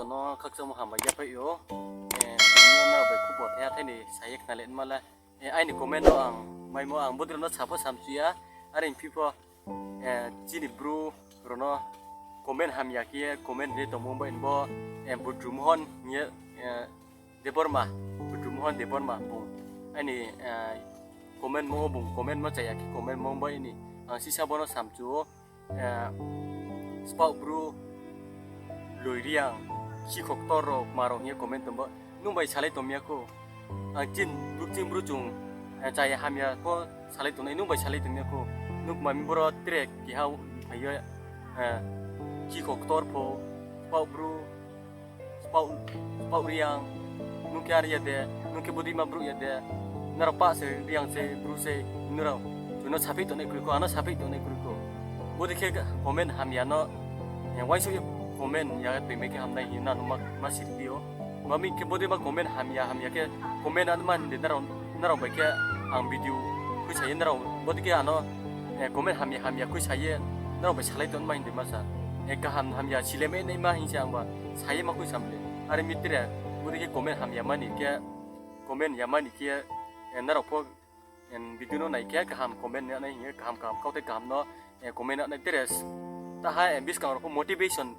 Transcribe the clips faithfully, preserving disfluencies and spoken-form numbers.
No khakchangmo hambai yaphaih ou. Tini no nrao bai khupo thaiha thai ni sa ye khnale nma le. Aini comment no ang maimo ang bodei rao no sapho samchu ya. Are phi pho, chini Bru rao no comment hamya khe ye comment ri tongmo bai bo, Budru Mohon hing ye, Debbarma, Budru Mohon Debbarma bung aini comment mo bung comment mo chaya khe comment mo bai ni ang sisa bo no samchu ou. Spaoh Bru, Loi Reang, Khikhoktor rao kma rao hing ye comment tong bo. Nung bai salai tongmi ya khou. Ang chin, bru chin bru chung, chaya hamya pho salai tongnai, nung bai salai tongmi ya khou. Nung kma mi boro tre keha phai ye, Khikhoktor pho, Spaoh Bru, Spaoh, Spaoh Reang, nung khe are ya de, nung khe bodeima brouh ya de, nrao pah se, Reang se, Bru se, nrao, chung no sapheih tongnai kroi khou, ano sapheih tongnai kroi khou. Bodei khe comment hamya no, uaingsouh ye comment ya toimai khe hamnai hing ye nang no ma, ma siri di ou. Ma mi khe bodeima comment hamya hamya khe comment ano ma hing de nrao, nrao bai khe ang video khuisa ye nrao, bodei khe ano, comment hamya hamya khuisa ye nrao bai salai tongma hing de ma sa. Kaham hamya silemai naima hing se ang ba sa ye ma khuisa mle. Are mi tre, bodei khe comment hamya mani khe, comment ya mani khe, nrao pho video no nai khe kaham comment nai hing ye kaham kaham kauthai kaham no comment nai tre. Taha buskang rao pho motivation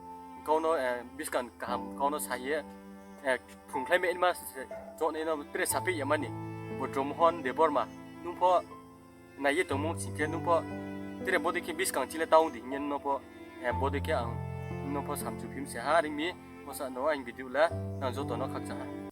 kau no, buskang kaham kau no sa ye, phrungkhlai mai naima se, choungnai no tre sapheih ya mani, Budru Mohon Debbarma, nung pho nai ye tongmo sing khe nung pho tre bodei khe buskang chini le tang di hing ye nung no pho, bodei khe ang nung no pho samchu phim se ha. Are mi, bo sa no aini video le nang joto no khakchang ha.